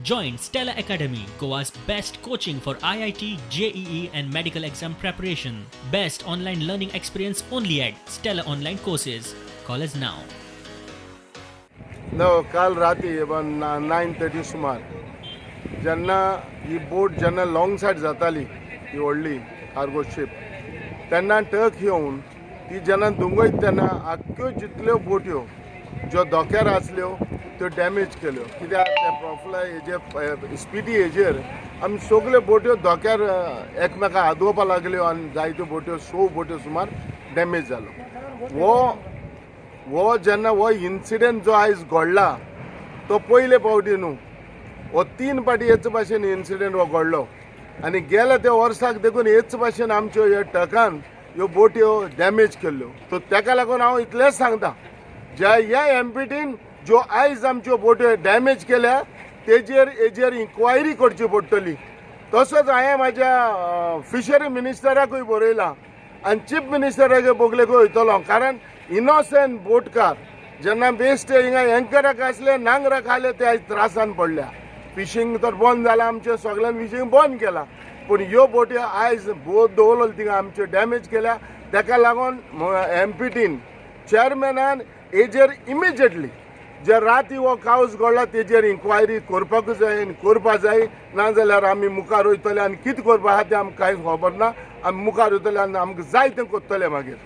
Join Stella Academy, Goa's best coaching for IIT, JEE, and medical exam preparation. Best online learning experience only at Stella Online Courses. Call us now. न काल राती 9:30 सुमार जेन्ना ही बोट जेन्ना long side जाताली, ही व्हडली cargo ship, तेन्ना truck येवन ती जेन्ना धुंगयत तेन्ना आख्ख्यो जितल्यो बोट्यो ज्यो धोक्यार आसल्यो त्यो डॅमेज केल्यो. कित्याक त्या प्रोफला हेजेर, स्पिडी हेजेर आमी सगल्यो बोट्यो धोक्यार एकमेकाक आदवपाक लागल्यो आनी जायत्यो बोट्यो, स बोट्यो सुमार डॅमेज जालो. हो हो जेन्ना हो इन्सिडंट जो आयज घडला तो पयले फावटी न्हू, हो तीन फावटी हेच भाशेन इन्सिडंट हो घडलो आनी गेल्या त्या वर्साक देखून हेच भाशेन आमच्यो ह्या ट्रकान ह्यो बोट्यो डॅमेज केल्ल्यो. सो तेका लागून हांव इतलेंच सांगता, ज्या ह्या एमपीटीन ज्यो आयज आमच्यो बोट्यो डॅमेज केल्या तेजेर हेजेर इन्क्वायरी करची पडटली. तसोच हांवें म्हाज्या फिशरी मिनिस्टराकूय बरयलां आनी चीफ मिनिस्टराक बगलेकूय वयतलो, कारण इनोसंट बोटकार जेन्ना बेश्टे हिंगा एंकराक आसले, नांगराक आसले, ते आयज त्रासान पडल्या. फिशींग तर बंद जालां, आमचें सगळ्यान फिशींग बंद केलां, पूण ह्यो बोट्यो आयज बोट दवरलो थिंगा आमच्यो डॅमेज केल्या. तेका लागून एमपीटीन चेअरमॅनान हेजेर इमिजिएटली जे राती हो कावस घडला तेजेर इन्क्वायरी करपाकूच जाय आनी करपा जाय. नाजाल्यार आमी मुखार वयतले आनी कितें करपा आहा तें आमकां कांयच खबर ना. आमी मुखार वयतले आनी आमकां जाय तें करतले मागीर.